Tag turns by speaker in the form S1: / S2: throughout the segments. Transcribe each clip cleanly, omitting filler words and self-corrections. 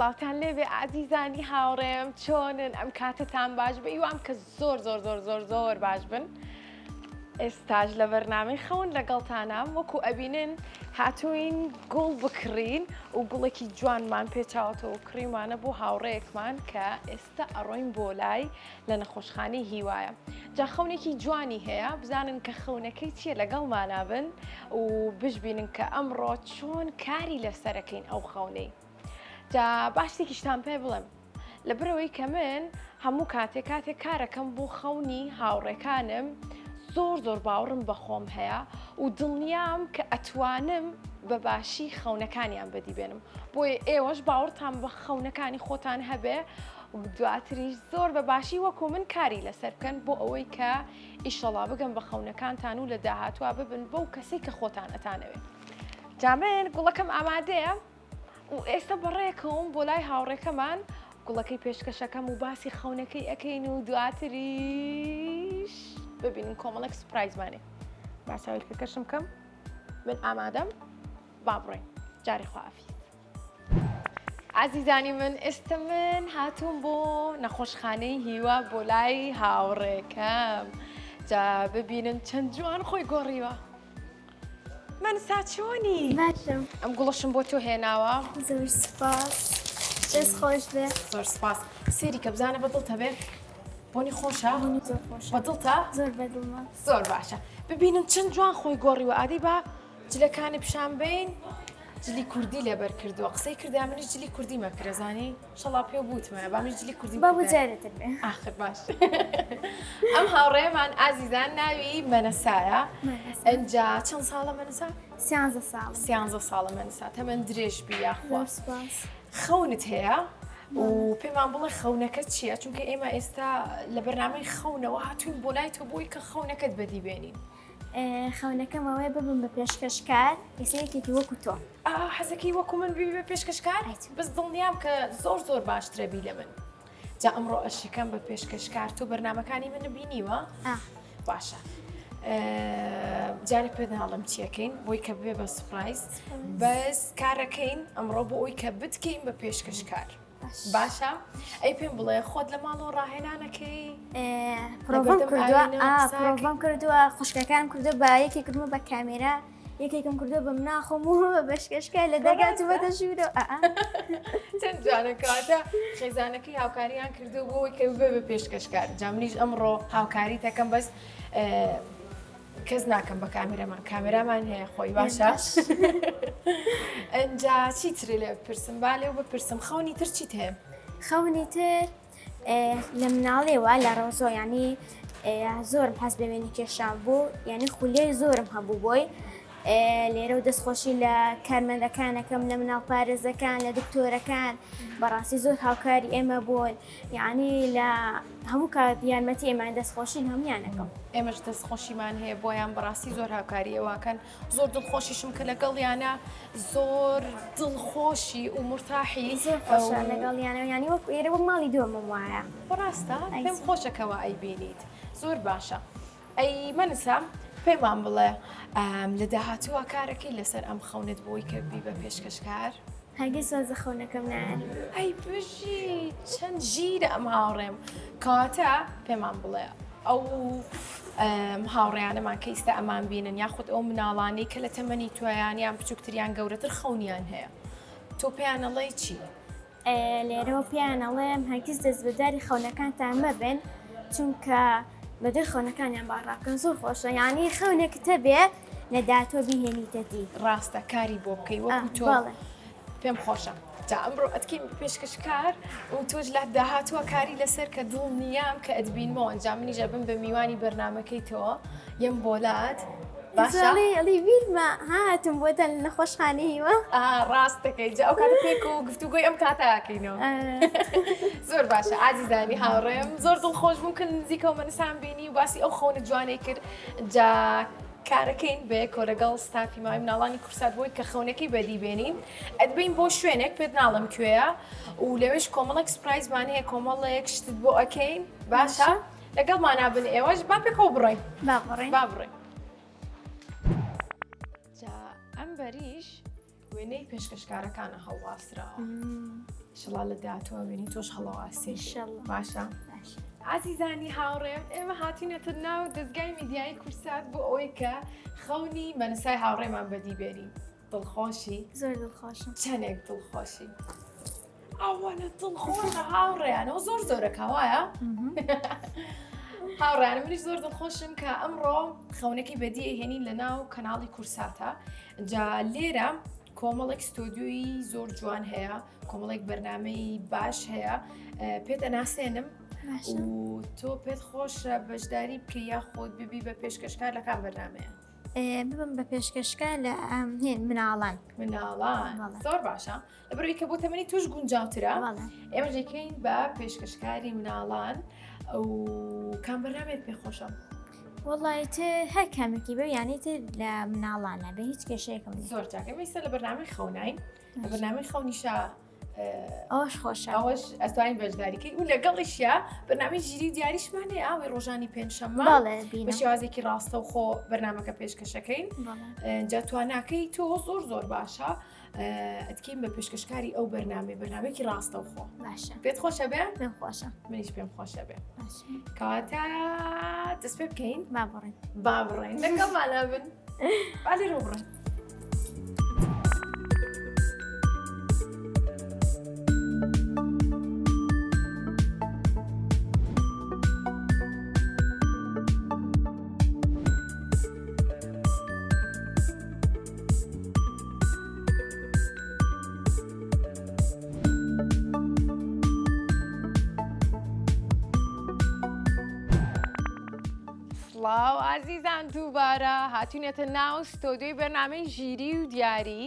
S1: سڵاوتان لێبێ ئازیزانی هاوڕێم چۆنن ئەم کاتەتان باش بە ئیوام کە زۆر زۆر زۆر زۆر زۆر باش بن ئێستاش لە بەرنامەی خەون لەگەڵتانام وەکو ئەبینن هاتوین گوڵ بکڕین و گوڵێکی جوانمان پێچاوەتەوە کڕیمانە بۆ هاوڕێیەکمان کە ئێستا ئەڕۆین بۆ لای لە نەخۆشخانەی هیوایە جا خەونێکی جوانی هەیە بزانن کە خەونەکەی چییە لەگەڵمانا بن و بشبینن کە ئەمڕۆ چۆن کاری لەسەرەکەین ئەو خەونەی جا با شتێکیشتان پێ بڵێم لەبەرئەوەی کە من هەموو کاتێ کاتێک کارەکەم بۆ خەونی هاوڕێکانم زۆر زۆر باوەڕم بە خۆم هەیە و دڵنیام کە ئەتوانم بە باشی خەونەکانیان بەدی بێنم بۆیە ئێوەش باوەڕتان بە خەونەکانی خۆتان هەبێ و دواتریش زۆر بە باشی وەکو من کاری لەسەر بکەن بۆ ئەوەی کە ئیشەڵا بگەن بە خەونەکانتان و لە داهاتوە ببن بەو کەسەی کە خۆتان ئەتانەوێ جا من گوڵەکەم ئامادەیە و ئێستا بەڕێکەوم بۆ لای هاوڕێکەمان گوڵەکەی پێشکەشەکەم و باسی خەونەکەی ئەەکەین و دواتریش ببینین کۆمەڵێک surprise مانێ با چاویلکەکەشم کەم من ئامادەم با بڕۆین جارێ خواحافیز. ئازیزانی من ئێستا من هاتووم بۆ نەخۆشخانەی هیوا بۆ لای هاوڕێکەم جا ببینن چەند جوان خۆی گۆڕیوە مەنسا چۆنی
S2: باشم
S1: ئەم گوڵەشم بۆ تۆ هێناوە
S2: زۆر سپاس دەست خۆش بێ
S1: زۆر سپاس سێری کە بزانە بە دڵتە بێ بۆنی خۆشە
S2: بۆنی زۆر خۆشە
S1: بە دڵتە
S2: زۆر بەدڵمە
S1: زۆر باشە ببینن چەند جوان خۆی گۆڕیوە ئادەی با جلەکانی پیشان بین جلی کوردی لەبەر کردووە قسەی کردا منیش جلی کوردی مەکرە زانی شەڵا پێ بوتمە با منیش جلی کوردی
S2: با بۆ جارێتر بێ
S1: ئاخر باش ئەم هاوڕێمان ئازیزان ناوی مەنەسایە ئەجا چەند ساڵە مەنسا
S2: سیانزە ساڵ
S1: سیانزە ساڵە مەنسا تەمەن درێژ بی یاخوا
S2: سپاس
S1: خەونت هەیە و پێمان بڵێ خەونەکە چییە چونکە ئێمە ئێستا لە بەرنامەی خەونەوە هاتوین بۆ لای تۆ بۆی کە خەونەکەت بەدی بێنین
S2: خەونەکەم ئەوەیە ببم بە پێشکەشکار ئێستا یەکێکی وەکو تۆ.
S1: ئا حەزەکەی وەکو من ببی بە پێشکەشکار؟ بەس دڵنیام کە زۆر زۆر باشترە بی لە من. جا ئەمڕۆ ئەشەکەم بە پێشکەشکار تۆ بەرنامەکانی منت بینیوە؟
S2: ئا.
S1: باشە. جارێ پێت ناڵم چیەکەین بۆی کە ببێ بە surprise بەس کارەکەین ئەمڕۆ بۆ ئەوی کە بتکەین بە پێشکەشکار. باشە ئەی پێم بڵێ خۆت لە ماڵەوە ڕاهێنانەکەی
S2: پرۆڤم کردووە پرۆڤم کردووە خوشکەکان کردو بە یەکێک کردمە بە کامێرا یەکێکم کردو بە مناخۆم و بە بەشکەشکە لە دەگاتومەتە ژوورەوە
S1: چەند جوانە کەواتە خێزانەکەی هاوکاریان کردو بۆی کە ببێ بە پێشکەشکار جامنیش ئەمڕۆ هاوکاری دەکەم بەس کەس ناکەم بە کامێرامان کامێرامان هەیە خۆی باشە ئەجا چی ترێ لێ بپرسم با لێو بپرسم خەونی تر چیت هەیە
S2: خەونی تر لە مناڵێوە لە ڕۆزۆ ینی زۆرم حەز بە وێنە کێشان بوو یعنی خولیای زۆرم هەبوو بۆی لێرە و دەستخۆشی لە کارمەندەکانەکەم لە مناڵ پارێزەکان لە دکتۆرەکان بەڕاستی زۆر هاوکاری ئێمە بوون یەعنی لە هەموو کات یارمەتی ئێمەیان دەستخۆشی لە هەموویان ئەکەم.
S1: ئێمەش دەستخۆشیمان هەیە بۆیان بەڕاستی زۆر هاوکاری ئێوەکەن زۆر دڵخۆشیشم کە لەگەڵیانە زۆر دڵخۆشی و مورتاحی
S2: زۆر خۆشە لەگەڵیانە یانی وەک ئێرە وەک ماڵی دووەمم وایە.
S1: بەڕاستە پێم خۆشە کەوا ئەیبینیت زۆر باشە ئەی مەنسا پێمان بڵێ لە داهاتووە کارەکەی لەسەر ئەم خەونت بۆی کە بی بە پێشکەشکار؟
S2: هەرگیز واز لە خەونەکەم نایەنم.
S1: ئەی بژی چەند ژیرە ئەم هاوڕێم کەواتە پێمان بڵێ ئەو هاوڕێیانەمان کە ئیستا ئەمان بینن یاخود ئەو مناڵانەی کە لە تەمەنی تۆیان یان بچووکتریان گەورەتر خەونیان هەیە تۆ پێیان ئەڵێی چی؟
S2: لێرەوە پێیان ئەڵێم هەرگیز دەستبەرداری خەونەکانتان مەبن چونکە بەدەر خەونەکانیان با ڕابکەن زۆر خۆشە یعنی خەونێکت هەبێ لە داهاتووە بیهێنیتە دی.
S1: ڕاستە کاری بۆ بکەی وەکو تۆ پێم خۆشە جا ئەمڕۆ ئەتکەین بە پێشکەشکار و تۆش لە داهاتووە کاری لەسەر کە دڵنیام کە ئەتبینمەوە ئەنجا منیش ئەبم بە میوانی بەرنامەکەی تۆ یەم بۆلات باشە
S2: ئەڵێ ئەڵێ بیرمە هاتم بۆتە نەخۆشخانەی هیوا
S1: ئا ڕاست دەکەی جا ئەو کاتە پێکەوە گفتوگۆی ئەم کاتە ئەکەینەوە زۆر باشە ئازیزانی هاوڕێم زۆر دڵخۆش بووم کە نزیکەوە مەنسام بینی و باسی ئەو خەونە جوانەی کرد جا کارەکەین بەیەکەوە لەگەڵ ستافی ماوەی مناڵانی کورسات بۆی کە خەونەکەی بەدی بێنین ئەتبەین بۆ شوێنێک پێت ناڵم کوێیە و لەوێش کۆمەڵێک surprise مان هەیە کۆمەڵێک شتت بۆ ئەکەین باشە لەگەڵمانا بن ئێوەش با پێکەوە بڕۆین
S2: با بڕۆین
S1: با بڕۆین جا ئەم بەریش. وێنەی پێشکەشکارەکانە هەڵواسراوە شڵا لە داهاتووە وێنەی تۆش هەڵەواسێ باشە ئازیزانی هاوڕێم ئێمە هاتوینەتە ناو دەستگای میدیایی کورسات بۆ ئەوەی کە خەونی مەنسای هاوڕێمان بەدی بێنین دڵخۆشی
S2: زۆر دڵخۆشم
S1: چەندێک دڵخۆشی ئەوەنە دڵخۆشە هاوڕێیانەوە زۆر زۆرەکە وایە هاوڕیانە منیش زۆر دڵخۆشم کە ئەمڕۆ خەونەکەی بەدی ئەهێنین لە ناو کەناڵی کورساتە جا لێرە کۆمەڵێک ستۆدیۆی زۆر جوان هەیە کۆمەڵێک بەرنمەی باش هەیە پێت ئەناسێنم و تۆ پێت خۆشە بەشداری بکە یا خۆت ببی بە پێشکەشکار لە کام بەرنمەیە
S2: ببم بە پێشکەشکار لە مناڵان
S1: مناڵان زۆر باشە لەبەرئەوەی کە بۆ تەمەنی تۆش گونجاوترە ئێمە دەیکەین بە پێشکەشکاری مناڵان و کام بەرنامەیەت پێ خۆشە؟
S2: وەڵی تر هەر کامێکی بێ یانی تر لە مناڵانە بێ هیچ کێشەیەکم
S1: زۆر چاکە ئێستا لە بەرنامەی خەوناین لە بەرنامەی خەونیشا
S2: ئەوەش خۆشە
S1: ئەوەش ئەتوانین بەشداریکەی و لەگەڵیشیا بەرنامەی ژیری و دیاریشمان هەیە ئاوی ڕۆژانی پێنجشەممە بە شێوازێکی ڕاستەوخۆ بەرنامەکە پێشکەشەکەین جا تواناکەی تۆ زۆر زۆر باشە ئەتکەین بە پێشکەشکاری ئەو بەرنامەی بەرنامەیەکی ڕاستەوخۆ
S2: باشە
S1: پێت خۆشە بێ
S2: پێم خۆشە
S1: منیش پێم خۆشە بێ کەواتە دەست پێ بکەین
S2: با بڕین
S1: با بڕین لەگەڵمانە بن با لێرە بڕین سڵاو ئازیزان دووبارە هاتوینەتە ناو ستۆدیۆی بەرنامەی ژیری و دیاری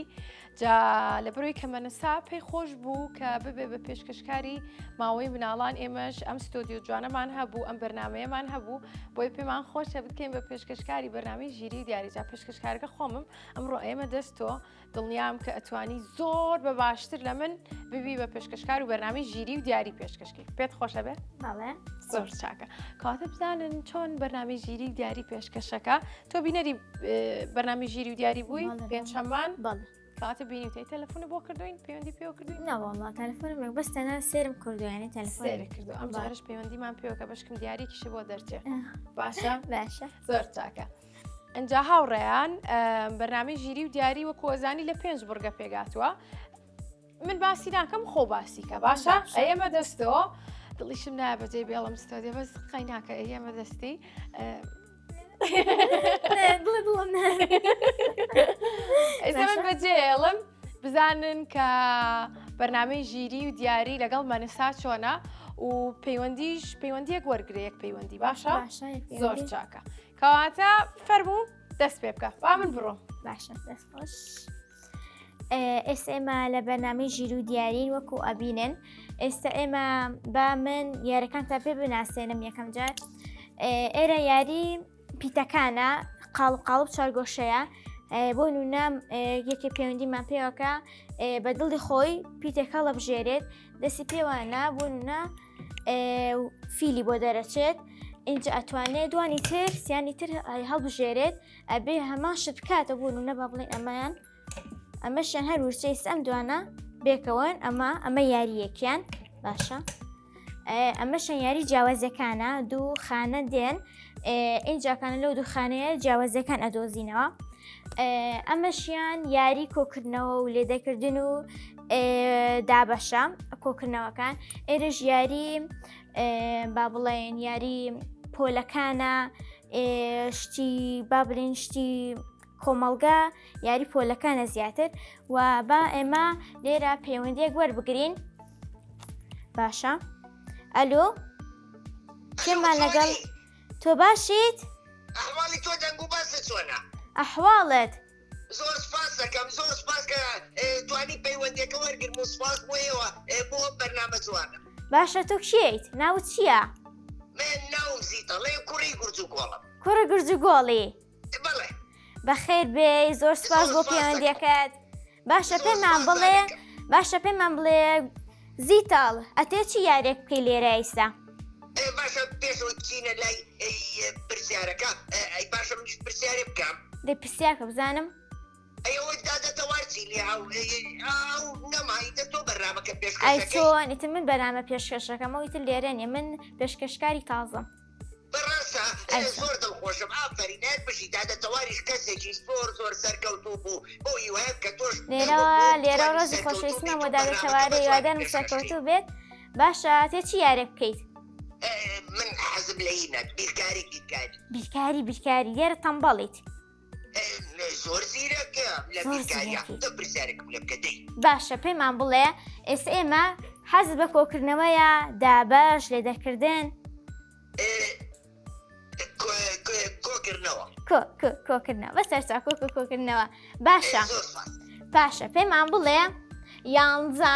S1: جا لە بەرەوەی کە مەنسا پێی خۆش بوو کە ببێ بە پێشکەشکاری ماوەی مناڵان ئێمەش ئەم ستۆدیۆ جوانەمان هەبوو ئەم بەرنمەیەمان هەبوو بۆی پێمان خۆشە بکەین بە پێشکەشکاری بەرنامەی ژیری و دیاری جا پێشکەشکارەکە خۆمم ئەمڕۆ ئێمە دەست تۆ دڵنیام کە ئەتوانی زۆر بە باشتر لە من ببی بە پێشکەشکار و بەرنامەی ژیری و دیاری پێشکەشکەی پێت خۆشە بێ
S2: بەڵێ
S1: زۆر چاکە کەواتە بزانن چۆن بەرنامەی ژیری و دیاری پێشکەشەکە تۆ بینەری بەرنامەی ژیری و دیاری بووی پێنجشەممان
S2: بەڵێ
S1: کەواتە بینیوتەی تەلەفۆنە بۆ کردوین پەیوەندی پێوە کردوین
S2: نەوەڵا تەلەفۆنم بەس تەنها سێرم کردو یعنی تەلەفۆن
S1: سێرە کردو ئەم جارش پەیوەندیمان پێوەکە بەشکم دیارێکیشە بۆ دەرچێ باشە
S2: باشە
S1: زۆر چاکە ئەجا هاوڕێیان بەرنامەی ژیری و دیاری وەکو ئەزانی لە پێنج بڕگە پێگاتووە من باسی ناکەم خۆ باسیکە باشە ئەیەمە دەستەوە دڵیشم نایە بەجێ بێڵم ستۆدیۆ بەس قەی ناکە ئەیەمە دەستی
S2: دڵێ دڵم
S1: ئێستا من بەجێڵم بزانن کە بەرنامەی ژیری و دیاری لەگەڵ مەنسا چۆنە و پەیوەندیش پەیوەندیەک وەرگرە یەک پەیوەندی باشە زۆر چاکە کەواتە فەرموو دەست پێ بکە با من بڕۆم
S2: باشە دەست خۆش ئێستا ئێمە لە بەرنامەی ژیر و دیارین وەکو ئەبینن ئێستا ئێمە با من یاریەکان تا پێ بناسێنم یەکەم جار ئێرە یاری پیتەکانە قاڵ قاڵب چارگۆشەیە بۆ نونە یەکێ پەیوەندیمان پێوەکە بە دڵی خۆی پیتێک هەڵەبژێرێت دەستی پێوانە بۆ نونە فیلی بۆ دەرەچێت اینجا ئەتوانێت دوانی تر سیانی تر هەڵبژێرێت ئەبێ هەمان شت بکاتە بۆ نونە با بڵێن ئەمەیان ئەمەشیان هەر ورچەی ئەم دوانە بێکەوەن ئەمە ئەمە یاریەکیان باشە ئەمەشیان یاری جیاوازەکانە دوو خانە دێن ئینجاکانە لەو دوو خانەیە جیاوازەکان ئەدۆزینەوە ئەمەشیان یاری کۆکردنەوە و لێدەکردن و دابەشە کۆکردنەوەکان ئێرەش یاری با بڵێن یاری پۆلەکانە شتی با بڵێن شتی کۆمەڵگا یاری پۆلەکانە زیاتر و با ئێمە لێرە پەیوەندیەک وەربگرین باشە ئەلۆ کێمان لەگەڵ تۆ باشیت؟
S3: ئەحواڵی تۆ دەنگ و باست چۆنە؟
S2: ئەحواڵت؟
S3: زۆر سپاس دەکەم زۆر سپاس کە توانی پەیوەندیەکە وەرگرم و سپاس بۆ ئێوە بۆ ئەم بەرنامە جوانە.
S2: باشە تۆ کێیت؟ ناوت چییە؟
S3: من ناوم زیتەڵێ کوڕی گورج و گۆڵم.
S2: کوڕی گورج و گۆڵی؟
S3: بەڵێ.
S2: بەخێر بێی زۆر سپاس بۆ پەیوەندیەکەت. باشە پێمان بڵێ باشە پێمان بڵێ زیتاڵ ئەتێ چی یارێک بکەی لێرە ئیستا؟
S3: باشە پێشەوەی بچینە لای پرسیارەکە ئەی باشە منیش پرسیارێ بکەم؟
S2: دەی پرسیارکە بزانم.
S3: ئەی ئەوە دادە تەوار چی لێ ئەو ئەو نەما ئیتر تۆ بەرنامەکە
S2: ئەی
S3: پێشکەشەکەی
S2: چۆن ئیتر من بەرنامە پێشکەشەکەم ئەو ئیتر لێرە نیە من پێشکەشکاری تازەم.
S3: بەڕاستە
S2: ئەی چۆن.
S3: زۆر دڵخۆشم ئافەرین هەر بژی دادە تەواریش کەسێکی زۆر زۆر سەرکەوتوو بوو بەو هیوایەم کە تۆش
S2: لێرەوە
S3: وەکو ئەو
S2: لێرەوە
S3: بتوانی
S2: ڕێز و
S3: سەرکەوتوو
S2: خۆشەویستیمان
S3: بیت
S2: بۆ
S3: و
S2: دادە
S3: بەرنامەکە
S2: تەوارە
S3: بەجوانی
S2: هیوادارم
S3: پێشکەش کەی.
S2: سەرکەوتوو بێت باشە تێ چی یارێک بکەیت؟
S3: من حەزم لە هینە بیرکاری بیرکاری.
S2: بیرکاری بیرکاری دیارە تەمبەڵیت.
S3: زۆر زیرەکم لە
S2: زۆر
S3: بیرکاریا
S2: زیرەکی.
S3: تۆ پرسیارێکم لێ بکە دەی.
S2: باشە پێمان بڵێ ئێستا ئێمە حەزت بە کۆکردنەوەیە دابەش لێ دەرکردن؟
S3: کۆکردنەوە.
S2: کۆ کۆ کۆکردنەوە بەسەر چاو کۆ کۆ کۆکردنەوە باشە
S3: زۆر سپاس.
S2: باشە پێمان بڵێ یانزە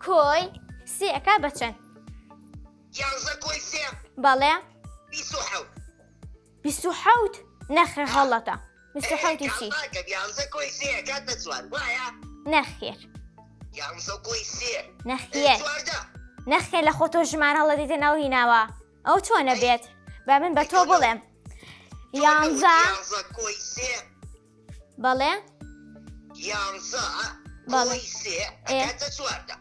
S2: کۆی سێ ئەکا بە چەند؟
S3: یانزە کۆی سێ
S2: بەڵێ
S3: 27.
S2: 27 نەخێر غەڵەتە 27 چی؟
S3: کاکە یانزە کۆی سێ ئەکاتە چوار وایە؟
S2: نەخێر
S3: یانزە کۆی سێ
S2: نەخێر
S3: 14.
S2: نەخێر لە خۆ تۆ ژمارە هەڵەدەیتە ناو هیناوە ئەو چۆنە بێت با من بە تۆ بڵێم یانزە
S3: یانزە کۆی سێ
S2: بەڵێ
S3: یانزە
S2: بەڵێ.
S3: کۆی سێ ئەکاتە 14.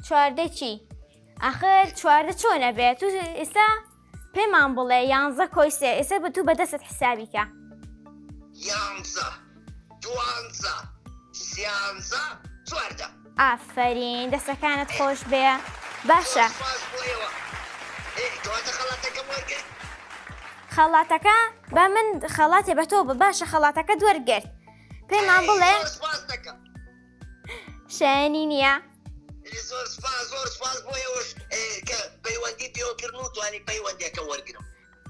S2: 14 چی؟ ئاخر 14 چۆنە بێت تو ئێستا پێمان بڵێ یانزە کۆی سێ ئێستا بە تو بەدەستت حسابی کە
S3: یانزە دوانزە سیانزە 14.
S2: ئافەرین دەستەکانت خۆش بێ باشە
S3: زۆر سپاس بۆ ئێوە. ئێ، کەواتە خەڵاتەکەم وەرگرت؟
S2: خەڵاتەکە با من خەڵاتێ بە تۆ بە باشە خەڵاتەکە دوەرگرت پێمان بڵێ
S3: زۆر سپاس دەکەم.
S2: شایەنی نییە
S3: زۆر سپاس زۆر سپاس بۆ ئێوەش کە پەیوەندی پێوەکردن و توانی پەیوەندیەکە وەرگرم.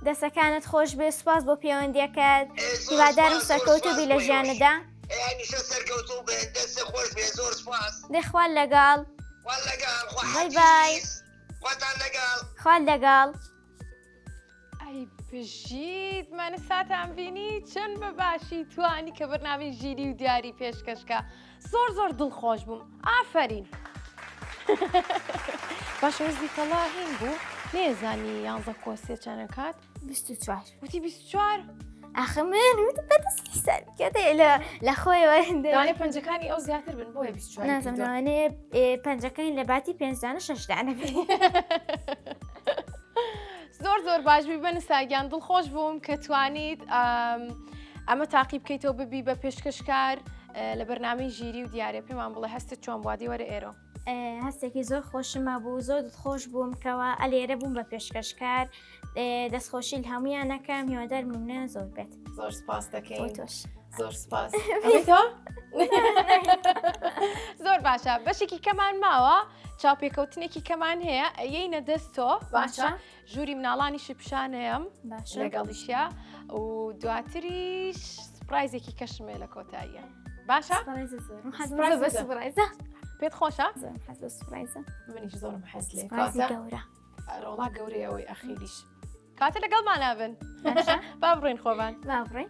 S2: دەسەکانت خۆش بێ سوپاس بۆ پەیوەندیەکەت هیوادارم سەرکەوتوو بی لە ژیانتدا.
S3: هەمیشە سەرکەوتوو بن دەست خۆش بێ زۆر سپاس.
S2: دەی خوات لەگەڵ.
S3: خوات لەگەڵ خوا
S2: بای بای.
S3: خواتان لەگەڵ.
S2: خوات لەگەڵ.
S1: ئەی بژیت مەنساتان بینی چەند بە باشی توانی کە بەرنامەی ژیری و دیاری پێشکەشکە زۆر زۆر دڵخۆش بووم ئافەرین باشە وەزی تەڵا هین بوو نێزانی یانزە کۆسێ چەنە کات
S2: 24
S1: وتی 24
S2: ئاخە من وتم بەدەست حیساب کە لە لە خۆیەوە
S1: لەوانەیە پەنجەکانی ئەو زیاتر بن بۆیە 24
S2: نازم لەوانەیە پەنجەکانی لە باتی پێنج دانە شەش دانە بێ.
S1: زۆر زۆر باش بی بەنساگیان دڵخۆش بووم کە توانیت ئەمە تاقی بکەیتەوە ببی بە پێشکەشکار لە بەرنامەی ژیری و دیارە پێمان بڵێ هەستت چۆن بووە دی وەرە ئێرە.
S2: هەستێکی زۆر خۆشم هەبوو زۆر دڵخۆش بووم کەوا ئەلێرە بووم بە پێشکەشکار دەستخۆشی لە هەمویان نەکەم هیوادارم نمونەیان زۆر بێت.
S1: زۆر سپاس دەکەین.
S2: بۆ تۆش.
S1: زۆر سپاس. زۆر باشە بەشێکی کەمان ماوە چاوپێکەوتنێکی کەمان هەیە ئەیەینە دەست تۆ باشە ژووری مناڵانیشی پیشانەیەم لەگەڵیشە و دواتریش سپرایزێکی کەشمێ لە کۆتاییە باشە پێت خۆشە منیش زۆرم حەز لێ
S2: گەورە
S1: ڕۆڵا گەورەیە ئەوەی ئەخیریش کاتە لەگەڵمان نابن با بڕین خۆمان
S2: با بڕین.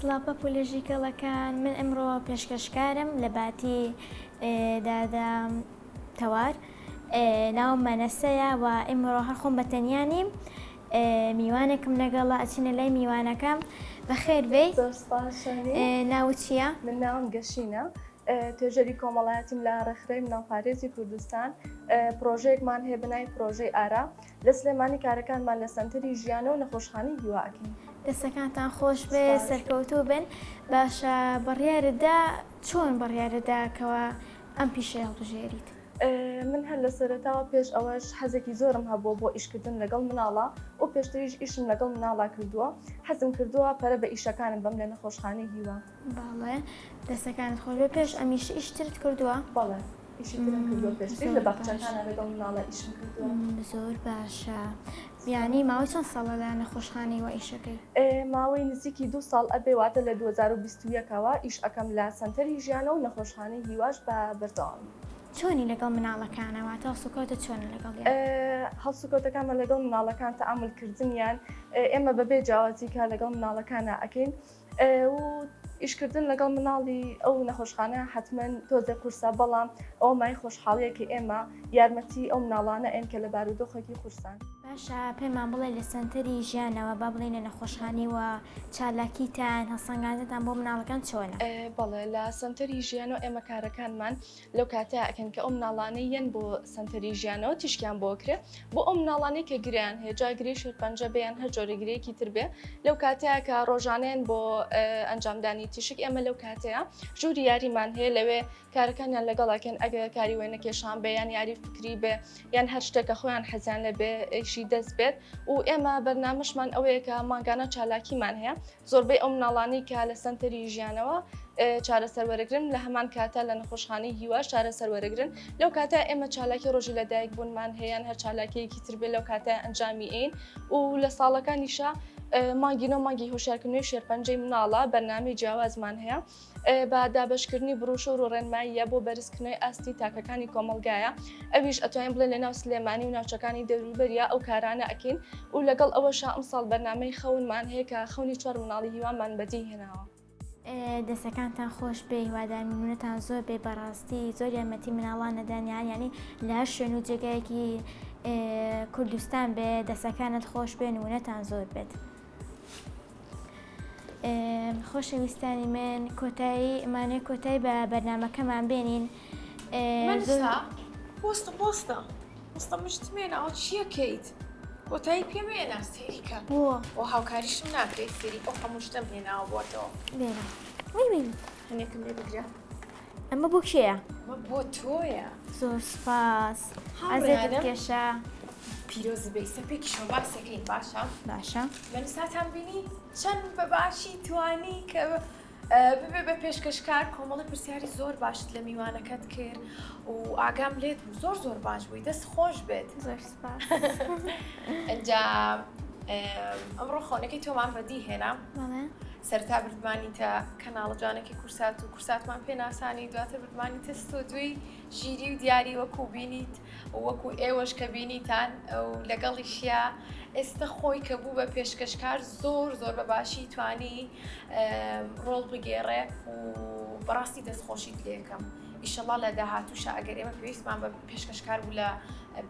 S2: سڵاو پەپولە ژیکەڵەکان من ئمڕۆ پێشکەشکارم لە باتی دادە تەوار ناوم مەنەسەیە و ئیمڕۆ هەر خۆم بە تەنیا نیم میوانێکم لەگەڵە ئەچینە لای میوانەکەم بەخێر بێی
S4: زۆر سپاس شانی.
S2: ناوت چییە؟
S4: من ناوم گەشینە توێژەری کۆمەڵایەتیم لە ڕێکخراوی مناڵپارێزی کوردستان پرۆژەیەکمان هەیە بە ناوی پرۆژەی ئارا لە سلێمانی کارەکانمان لە سەنتەری ژیانە و نەخۆشخانەی هیوا ئەکەین.
S2: دەستەکانتان خۆش بێ سەرکەوتوو بن باشە بڕیارت دا چۆن بڕیارت دا کەوا ئەم پیشەیە هەڵبژێریت؟
S4: من هەر لە سەرەتاوە پێش ئەوەش حەزێکی زۆرم هەبووە بۆ ئیشکردن لەگەڵ مناڵا و پێشتریش ئیشم لەگەڵ مناڵا کردووە حەزم کردووە پەرە بە ئیشەکانم بەم لە نەخۆشخانەی هیوا.
S2: بەڵێ دەستەکانت خۆش بێ پێش ئەمیش ئیش ترت کردووە؟
S4: بەڵێ ئیشی ترم کردووە پێشتریش لە باخچەکانا لەگەڵ مناڵا ئیشم کردووە.
S2: زۆر باشە یانی ماوەی چەند ساڵە لە نەخۆشخانەی وا ئیشەکەی؟
S4: ماوەی نزیکی دوو ساڵ ئەبێ واتە لە 2021 ەوە ئیش ئەکەم لە سەنتەری ژیانە و نەخۆشخانەی هیواش بە بەردەوامی.
S2: چۆنی لەگەڵ مناڵەکانە واتە هەڵسوکەوتت چۆنە لەگەڵیان؟
S4: هەڵسوکەوتەکانمان لەگەڵ مناڵەکان تەعامول کردنیان ئێمە بەبێ جیاوازی کار لەگەڵ مناڵەکانا ئەکەین و ئیشکردن لەگەڵ مناڵی ئەو نەخۆشخانە حەتمەن تۆزێ قورسە بەڵام ئەوە مای خۆشحاڵیە کە ئێمە یارمەتی ئەو مناڵانە ئەین کە لە بارودۆخێکی قورسان.
S2: باشە پێمان بڵێ لە سەنتەری ژیانەوە با بڵێین لە نەخۆشخانەیەوە چالاکیتان هەڵسەنگاندنتان بۆ مناڵەکان چۆنە؟
S4: بەڵێ لە سەنتەری ژیانەوە ئێمە کارەکانمان لەو کاتەیا ئەکەن کە ئەو مناڵانەی یەن بۆ سەنتەری ژیانەوە تیشکیان بۆ کرێ بۆ ئەو مناڵانەی کە گریان هەیە جا گرێی شێرپەنجە بێ یان هەر جۆرە گرێیەکی تر بێ لەو کاتەیا کە ڕۆژانەیەن بۆ ئەنجامدانی تیشک ئێمە لەو کاتەیە ژووری یاریمان هەیە لەوێ کارەکانیان لەگەڵ ئەکەن ئەگەر کاری وێنەکێشان بێ یان یاری فکری بێ یان هەر شتێک کە خۆیان حەزیان لێ بێ ئیشی دەست بێت و ئێمە بەرنامەشمان ئەوەیە کە مانگانە چالاکیمان هەیە زۆربەی ئەو مناڵانەی کە لە سەنتەری ژیانەوە چارەسەر وەرەگرن لە هەمان کاتە لە نەخۆشخانەی هیواش چارەسەر وەرەگرن لەو کاتە ئێمە چالاکی ڕۆژی لەدایک بوونمان هەیە یان هەر چالاکیەکی تر بێ لەو کاتە ئەنجامی ئەین و لە ساڵەکانیشا مانگی نۆ مانگی هۆشیارکردنەوەی شێرپەنجەی مناڵە بەرنامەی جیاوازمان هەیە بە دابەشکردنی بڕوشۆر و ڕێنماییە بۆ بەرزکردنەوەی ئاستی تاکەکانی کۆمەڵگایە ئەویش ئەتوانین بڵێن لەناو سلێمانی و ناوچەکانی دەوروبەریا ئەو کارانە ئەکەین و لەگەڵ ئەوەشا ئەمساڵ بەرنامەی خەونمان هەیە کە خەونی چوار مناڵی هیوامان بەدی هێناوە.
S2: دەسەکانتان خۆش بێ هیوادارم نمونەتان زۆر بێ بەڕاستی زۆر یارمەتی مناڵان نەدان یان یانی لە هەر شوێن و جێگایەکی کوردستان بێ دەسەکانت خۆش بێ نمونەتان زۆر بێت. خۆشەویستانی من کۆتایی ئەمانەیە کۆتایی بە بەرنمەکەمان بێنین
S1: بۆستە بۆستە بۆستە مشتمێنەوە چیەکەیت کۆتایی پێ مێنا سەیریکە
S2: بۆ
S1: بۆ هاوکاریشم ناکەیت سەیری ئەو هەموو شتەم هێناوە بۆتەوە
S2: بێنە وی وی
S1: هەنێکم لێ بگرە
S2: ئەمە بۆ کێیە؟
S1: ئەمە بۆ تۆیە.
S2: زۆر سوپاس. ئەزێتت کێشا.
S1: پیرۆز بێ ئیستا پێکیشەوە باسەکەین باشە؟
S2: باشە.
S1: مەنساتان بینی چەند بە باشی توانی کە ببێ بە پێشکەشکار کۆمەڵی پرسیاری زۆر باشت لە میوانەکەت کرد و ئاگام لێت بوو زۆر زۆر باش بووی دەست خۆش بێت.
S2: زۆر سوپاس.
S1: ئەنجا ئەمڕۆ خەونەکەی تۆمان بەدی هێنا. سەرتا بردمانیتە کەناڵە جوانەکەی کورسات و کورساتمان پێ ناسانی دواتر بردمانیتە ستۆدیۆی ژیری و دیاری وەکو بینیت و وەکو ئێوەش کە بینیتان و لەگەڵیشیا ئێستا خۆی کە بوو بە پێشکەشکار زۆر زۆر بە باشی توانی ڕۆڵ بگێڕێ و بەڕاستی دەستخۆشیت لێکەم ئیشەڵا لە داهاتووشە ئەگەر ئێمە پێویستمان بە پێشکەشکار بوو لە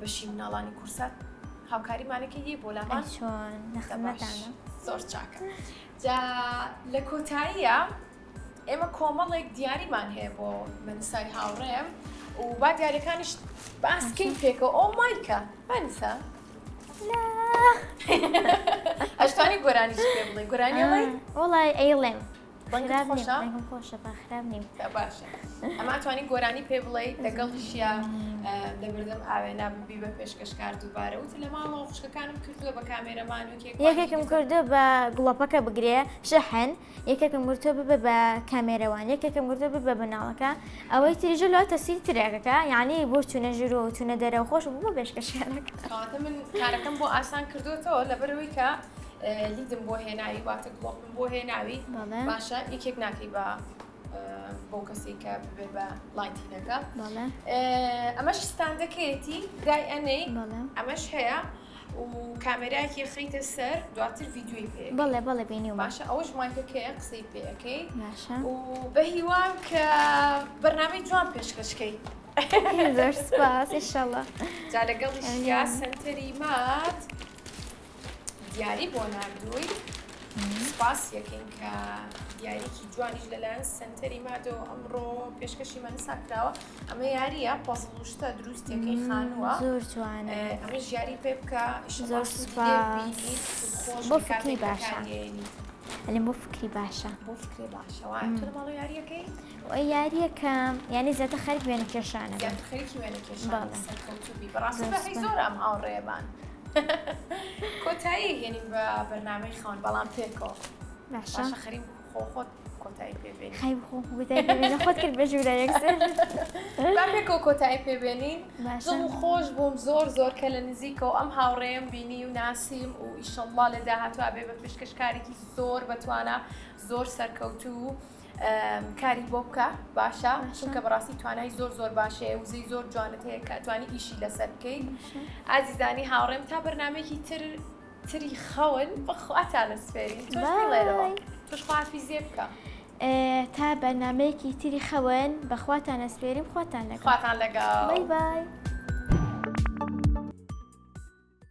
S1: بەشی مناڵانی کورسات هاوکاریمانەکە یی بۆ لامان
S2: چۆن لە خزمەتانە
S1: زۆر چاکە جا لە کۆتاییە ئێمە کۆمەڵێک دیاریمان هەیە بۆ مەنسای هاوڕێم و با دیارەکانیش باسکەین پێکەوە ئەو مایکە مەنسا ئەشتانی گۆرانیش پێ بڵێ گۆرانی
S2: وڵی ئەیڵێم
S1: دەنگت خۆشە؟
S2: دەنگم خۆشە با خراپ نیم.
S1: باشە ئەمە ئەتوانی گۆرانی پێ بڵێ لەگەڵیشیا لەبەردەم ئاوێنا ببی بە پێشکەشکار دووبارە وت لە ماڵەوە خوشکەکانم کردووە بە کامێرەمان و کێک
S2: یەکێکم کردو بە گڵۆپەکە بگرێ شەحن یەکێکم گرتووە ببە بە کامێرەوان یەکێکم گرتووە ببە بناڵەکە ئەوەی تریژە لە تەسیری ترێکەکە یعنی بۆ چوونە ژوورەوە و چوونە دەرەوە خۆش بوو بۆ پێشکەشکارەکە
S1: کەواتە من کارەکەم بۆ ئاسان کردوێتەوە لەبەرەوەی کە لیدم بۆ هێناوی واتە گڵۆپم بۆ هێناوی باشە یەکێک ناکەی بە بۆ کەسی کە ببێ بە lighting ەکە ئەمەش ستاندەکەیەتی دای ئەنەی ئەمەش هەیە و کامێرایەکی خەیتە سەر دواتر ڤیدیۆی پێ
S2: بەڵێ بەڵێ بینی
S1: باشە ئەوەش مایکەکەیە قسەی پێەکەی و بە هیوام کە بەرنامەی جوان پێشکەشکەی
S2: زۆر سپاس ئینشەڵا
S1: جا لەگەڵیشیا سەنتەری مات دیاری بۆ ناردووی سپاس یەکەین کە دیاریکی جوانیش لەلایەن سنتەری مادەوە ئەمڕۆ پێشکەشی مەنسا کراوە ئەمە یاریە پەزڵ و شتە دروستەکەی خانووە
S2: زۆر جوانە
S1: ئەمە ژیاری پێ بکە
S2: زۆر سپاس بۆ فکری باشە ئەلێم بۆ فکری باشە
S1: بۆ فکری باشە وایە تۆ لە ماڵەوە یاریەکەی
S2: یاریەکەم یانی زیاتر خەریک وێنە کێشانە
S1: زیاتر خەریکی وێنە کێشانە سەرکەوتوو بی بەڕاستی بەهرەی زۆر ئەم هاوڕێیەمان کۆتایی هێنین بە بەرنامەی خەون بەڵام پێکەوە
S2: باشە
S1: باشە خەریک خۆ خۆت کۆتایی پێ بێنین
S2: خەی خۆ کۆتایی پێ بێنە خۆت کرد بە ژوورە یەکسەر
S1: با پێکەوە کۆتایی پێ بێنین
S2: باشە
S1: دڵ خۆش بووم زۆر زۆر کە لە نزیکەوە ئەم هاوڕێیەم بینی و ناسیم و ئیشەڵڵا لە داهاتووا بێ بە پێشکەشکارێکی زۆر بەتوانا زۆر سەرکەوتوو. کاری بۆ بکە باشە چونکە بەڕاستی توانای زۆر زۆر باشەیە وزەی زۆر جوانت هەیە کە ئەتوانی ئیشی لەسەر بکەیت ئازیزانی هاوڕێم تا بەرنمێکی تر تری خەون بەخواتانە سپێری تۆش بڵێرەوە تۆش خوافیزیێ بکە
S2: تا بەرنمەیەکی تری خەون بەخواتانە سپێریم خواتان
S1: لەگەڵ خواتان لەگەڵ
S2: بای بای.